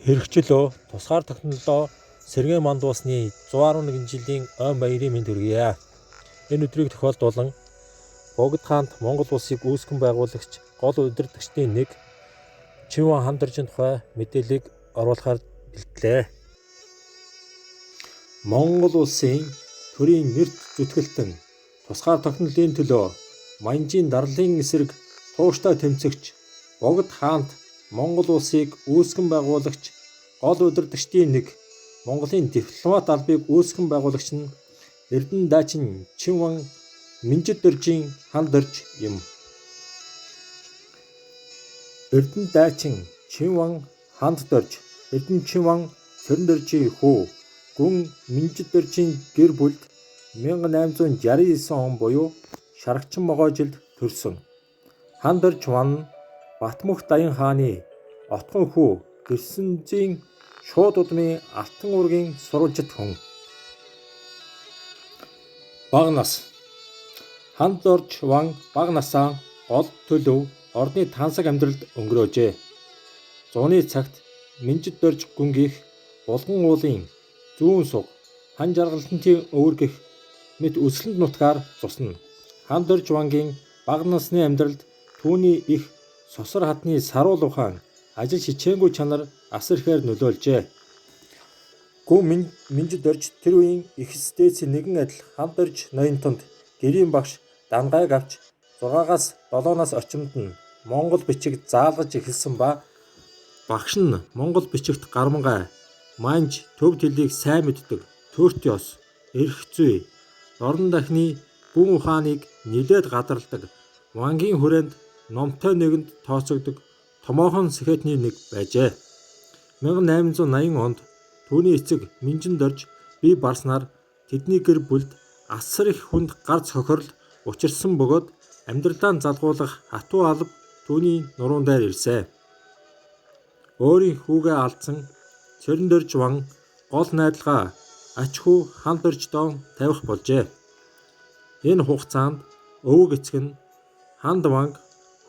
Хэрэгчлөө тусгаар тогтнолоо Сэргээн мандуулсны 111 жилийн ойн баярын мэнд хүргье. Энэ өдрийг тохиолдуулан Богд хаант Монгол улсыг үүсгэн байгуулагч гол удирдагчдын нэг Чиван Хандоржийн тухай мэдээллийг оруулахаар бэлтлээ. Монгол улсын төрийн нэрт зүтгэлтэн тусгаар тогтнолын төлөө Манжийн дарлын эсрэг тууштай тэмцэгч Богд хаант Монгол улсыг үүсгэн байгуулагч гол удирдагчдын нэг Монголын дипломат албыг үүсгэн байгуулагч нь Эрдэнэ даачин Чинван Минжидөржийн Хандорж юм. Эрдэнэ даачин Чинван Ханддорж Эрдэнэ Чинван Цорөндоржийн хүү Гүн Минжидөржийн гэр бүлд 1869 он буюу Шаргачин могой жилд төрсөн. Хандорж Ван нь Батмөх Даян хааны отгон хүү Гэрсэнзийн шууд удмын Алтан уургийн сурвалжит хүн. Бага нас. Хандорж Ван бага насаа гол төлөв ордны тансаг амьдралд өнгөрөөжээ. Зуны цагт Минжиддорж гүнгийнх Булган уулын зүүн суг Хан жаргалтын өвөр гэх мэт өсгөлөнд нутгаар зуснана. Хандорж Вангийн бага насны амьдралд түүний эх Сосор хадны саруул ухаан, ажил хичээнгүй чанар асар ихээр нөлөөлжээ. Гүн Минжидорж тэр үеийн эхэс дээдсийн нэгэн адил Хандорж ноёнтонд гэрийн багш Дангайг авч 6-аас 7 нас орчимд нь монгол бичиг заалгаж эхэлсэн ба багш нь монгол бичигт гармангай, манж, төвд хэлийг сайн мэддэг, төрт ёс, эрх зүй, дорно дахины гүн ухааныг нэлээд гадарладаг, Вангийн хүрээнд номтой нэгэнд тооцогддог томоохон сэхэтний нэг байжээ. 1880 онд түүний эцэг Минжиндорж бие барснаар тэдний гэр бүлд асар их хүнд гар цохирол учирсан бөгөөд амьдралаа залгуулах хатуу алба түүний нуруун дээр ирсэн. Өөрийн хүүгээ алдсан Цорөндорж Ван гол найдалгаа ач хүү Хандорждоо тавих болжээ. Энэ хугацаанд өвөг эцэг нь Ханд Ванг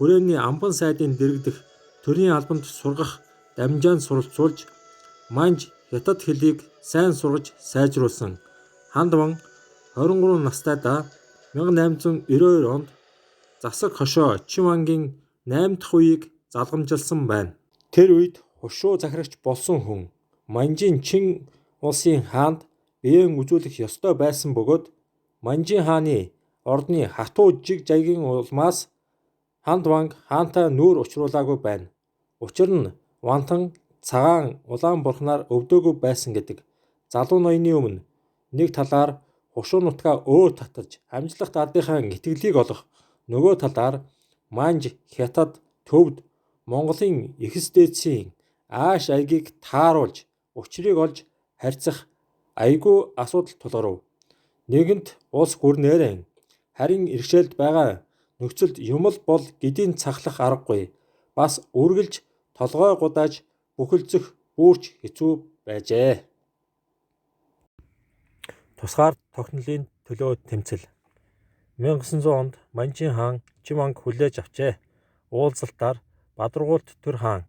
хүрээний амбан сайдын дэргэдэх төрийн албанд сургах дамжаанд суралцуулж Манж, хятад хэлийг сайн сургаж сайжруулсан. Ханд Ван 23 настайдаа 1892 онд засаг хошой Чинвангийн 8 дахь үеийг залгамжилсан байна. Тэр үед хошуу захирагч болсон хүн Манжийн Чин улсын хаанд биеэ үзүүлэх ёстой байсан бөгөөд Манжийн хааны ордны хатуу жиг жаягийн улмаас Ханд Ванг хаантай нүүр учруулаагүй байна. Учир нь Вантан цагаан улаан бурхнаар өвдөөгүй байсан гэдэг. Залуу ноёны өмнө нэг талаар хошуу нутгаа өөр татаж амжилт ардынхаа итгэлийг олох, нөгөө талаар Манж, Хятад, Төвд, Монголын эхэс дээдсийн ааш аягийг тааруулж учрыг олж харьцах аягүй асуудал тулгарв. Нэгэнт улс гүрнээрээ харин иргэшээлд байгаа нөхцөлд юм л бол гэдийн цахлах аргагүй. Бас үргэлж толгой гудааж бөхөлзөх бүрч хэцүү байжээ. Тусгаар тогтнолын төлөө тэмцэл. 1900 онд Манжийн хаан Чиманг хүлээж авчээ. Уулзалтаар Бадаргуйлд төр хаан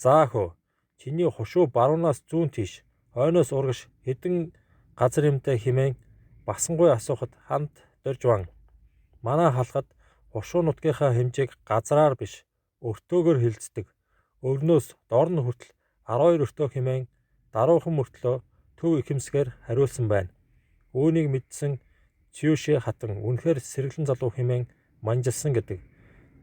"За хөө, чиний хошуу баруунаас зүүн тийш, хойноос урагш хэдэн газар юмтай" хэмээн басангүй асуухад Ханд Доржван "Манай халахад хошуу нутгийнхаа хэмжээг газраар биш, өртөөгөөр хэлцдэг. Өрнөөс дор нь хүртэл 12 өртөө" хэмээн даруухан мөртлөө төв ихэмсгээр хариулсан байна. Үүнийг мэдсэн Цюши хатан үнэхээр сэргэлэн залуу хэмээн манжилсан гэдэг.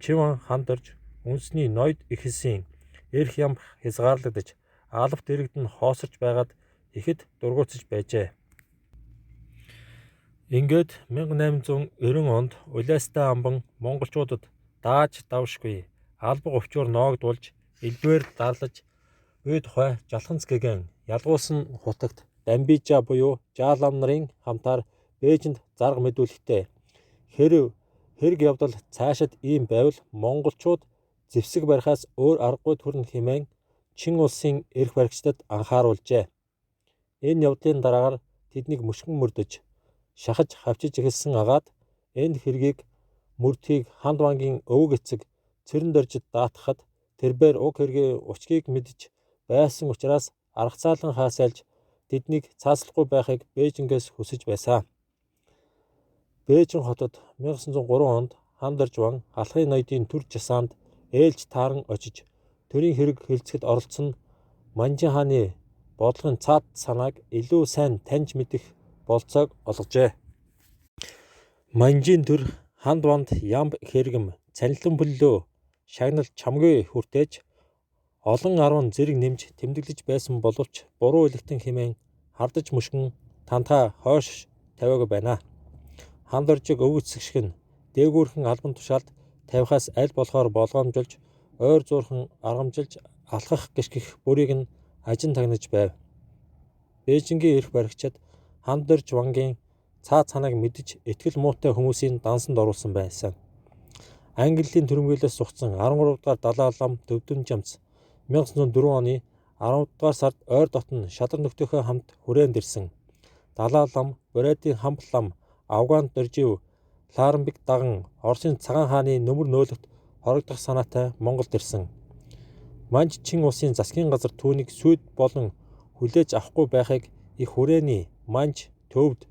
Чиван Хандорж үндэсний ноёд эхэсийн эрх ям хязгаарлагдаж, албат иргэд нь хоосорч байгаад ихэд дургүйцэж байжээ. Ингээд 1890 онд Улиастай амбан монголчуудад дааж давшгүй алба говчуур ноогдуулж, элбээр дарлаж буй тухай Жалханц гэгэн ялгуулсан хутагт Дамбижа буюу Жаалам нарын хамтаар Бээжинд зарга мэдүүлэхдээ хэрэв хэрэг явдал цаашид ийм байвал монголчууд зэвсэг барихаас өөр аргагүй төрнө хэмээн Чин улсын эрх баригчдад анхааруулжээ. Энэ явдлын дараагаар тэднийг мөшгөн мөрдөж, шахаж хавчиж эхэлсэн агаад энэ хэргийг мөрдөхийг Ханд Вангийн өвөг эцэг Цэрэндоржид даатгахад тэрбээр уг хэргийн учгийг мэдэж байсан учраас аргацаалan хаасайлж тэднийг цааслахгүй байхыг Бээжингээс хүсэж байсан. Бээжин хотод 1903 онд Хандорж Ван Халахын ноёдын төр жасаанд ээлж тааран очиж төрийн хэрэг хэлцэхэд оролцсон нь Манжин хааны бодлогын цаад санааг илүү сайн таньж мэдэх бололцоог олгожээ. Манжийн төр Ханд Ванд ямб хэргэм цанилан бөллөө шагнал чамгүй хүртээж олон арван зэрэг нэмж тэмдэглэж байсан боловч буруу илэгтэн хэмээн хардаж мөшгөн тантаа хойш тавиагүй байна. Хандоржийг өвгөцсгшиг нь дээгүүрхэн албан тушаалд тавихаас аль болохоор болгоомжилж ойр зуурхан аргамжилж алхах гишгэх бүрийг нь ажин тагнаж байв. Бээжингийн эрх баригчид Хандорж Вангийн цаад санааг мэдэж итгэл муутай хүмүүсийн дансанд оруулсан байсан. Английн түрэмгийлэлээс зугтсан 13 дугаар Далай лам Төвдөмжамц 1904 оны 10 дугаар сард ойр дотно шадар нөхдийнхөө хамт хүрээнд ирсэн. Далай лам, Бурайдын хамт лам, Афган Доржив, Лааранбэг даган Оросын Цагаан хааны нөмөр нөөлөгт хорогдох санаатай Монголд ирсэн. Манж Чин улсын засгийн газар түүнийг сүйд болон хүлээж авахгүй байхыг их хүрээний Манж, Төвд,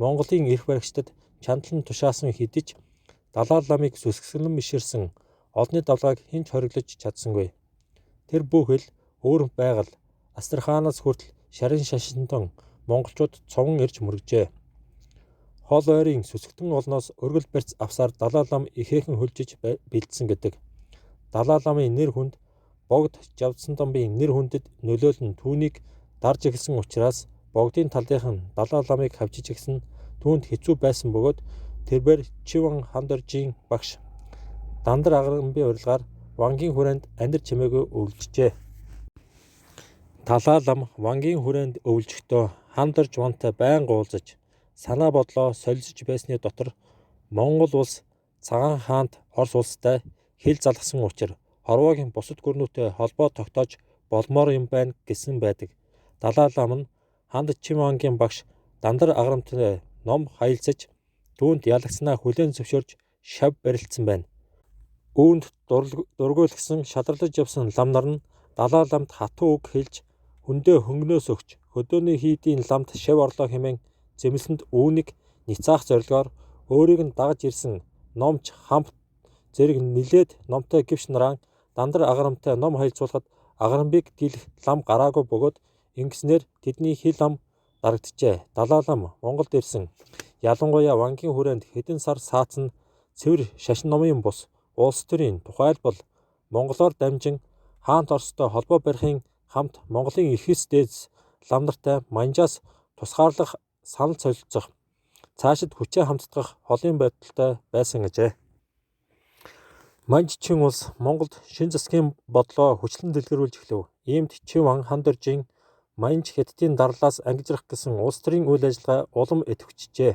Монголын эрх баригчдад чандлан тушаасан хэдий ч Далай ламыг сүсгэлэн биширсэн олонний давлгааг хэн ч хориглож чадсангүй. Тэр бүхэл өөрөмп байгаль Астраханаас хүртэл шарын шашинтан монголчууд цовон ирж мөргөжээ. Хол ойрын сүсгтэн олноос өргөл барьц авсаар Далай лам ихээхэн хөлжиж бэлдсэн гэдэг. Далай ламын нэр хүнд Богд Жавдсандамбын нэр хүндэд нөлөөлөн түүнийг дарж эхэлсэн учраас Богдын талынхан Далай ламыг хавчиж эхэлсэн нь түүнд хэцүү байсан бөгөөд тэрбээр Чиван Хандоржийн багш Дандар Агарамбын урилгаар Вангийн хүрээнд анир чимээгүй өвлжжээ. Далай лам Вангийн хүрээнд өвлжөхдөө Хандорж Вантай байнга уулзаж санаа бодлоо солилцож байсны дотор Монгол улс Цагаан хаант Орос улстай хил залгасан учир хорвоогийн бусад гүрнүүтэй холбоо тогтоож болмоор юм байна гэсэн байдаг. Далай лам нь Ханд Чимангийн багш Дандар Агарамтай ном хаялцаж түүнд ялагдсанаа хүлээн зөвшөөрч шав барилцсан байна. Үүнд дургуйлгсан шадралж явсан лам нар нь Далай ламд хатуу үг хэлж хөндөө хөнгөнөөс өгч хөдөөний хийдийн ламд шав орлоо хэмээн зэмлэсэнд үүнийг няцаах зорилгоор өөрийг нь дагаж ирсэн номч хамт зэрэг нилээд номтой гэвш нараан Дандар Агарамтай ном хаялцуулахад Агарамбыг дийлэх лам гараагүй бөгөөд ингэснээр тэдний хил ам дарагджээ. Далай лам Монголд ирсэн. Ялангуяа Вангийн хүрээнд хэдэн сар саацсан цэвэр шашин номын бус улс төрийн тухайлбал монголоор дамжин хаант Оростой холбоо барихын хамт Монголын эхэс дээдэс лам нартай манжаас тусгаарлах санал солилцох, цаашид хүчээ хамтдах холын байдалтай байсан гэжээ. Манж Чин улс Монголд шинэ засгийн бодлогоо хүчлэн дэлгэрүүлж эхлэв. Иймд Чиван Хандоржийн Манж Хятадын дарлаас ангижрах гэсэн улс төрийн үйл ажиллагаа улам идэвхжжээ.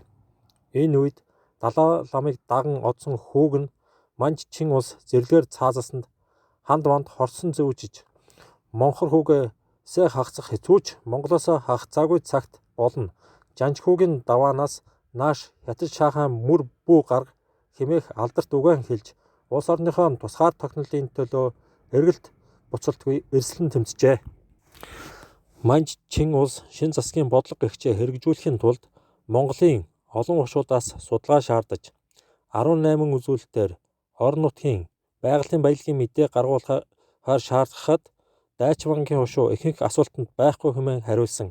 Энэ үед Далай ламыг даган одсон хүүг нь Манж Чин улс зэрлэгээр цаазаасанд Ханд Ванд хорсон зүүжиж Монхор хүүгээсээ хагацах хэцүү ч Монголоосоо хагацаагүй цагт болно. Жанжхүүгийн даваанаас нааш Хятад шаахан мөр бүү гарга хэмээх алдарт үгээн хэлж улс орныхоо тусгаар тогтнолын төлөө эргэлт буцалтгүй эрсэлэн тэмцжээ. Манж Чин улс шинэ засгийн бодлого эрхчээ хэрэгжүүлэхийн тулд Монголын олон хушуудаас судалгаа шаардаж 18 үзүүлэлтээр орон нутгийн байгалийн баялагын мэдээ гаргуулахаар шаардахад Дайчвангийн хушуу ихэнх асуултанд байхгүй хэмээн хариулсан.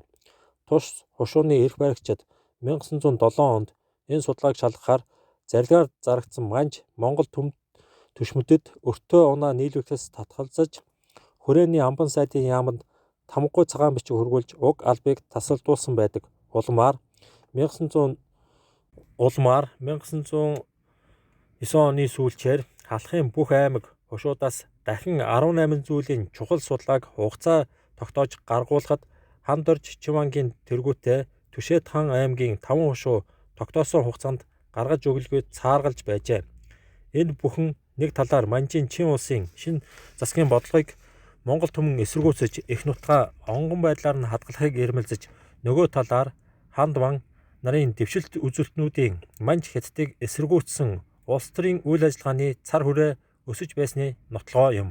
Тус хушууны эрх баригчид 1907 онд энэ судалгааг шалгахаар зарилгаар зарагдсан Манж Монгол түшмүдэд өртөө унаа нийлүүлэхээс татгалзаж хүрээний амбан сайдын яаманд тамгагүй цагаан бичиг хөргүүлж уг албыг тасалдуулсан байдаг. Улмаар 1909 оны сүүлчээр Халахын бүх аймаг хушуудаас дахин 18 зүйлийн чухал судалгааг хугацаа тогтоож гаргуулахад Хандорж Чивангийн тэргүүтээ Түшээд хаан аймгийн 5 хушуу тогтоосон хугацаанд гаргаж өгөлгүй цааргалж байжээ. Энэ бүхэн нэг талаар Манжийн Чин улсын шинэ засгийн бодлогыг Монгол түмэн эсэргүүцэж эх нутгаа онгон байдлаар нь хадгалахыг эрмэлзэж нөгөө талаар Ханд Ван нарын дэвшилт үзүүлэлтнүүдийн Манж Хятадыг эсэргүүцсэн улс төрийн үйл ажиллагааны цар хүрээ өсөж байсны нотлогоо юм.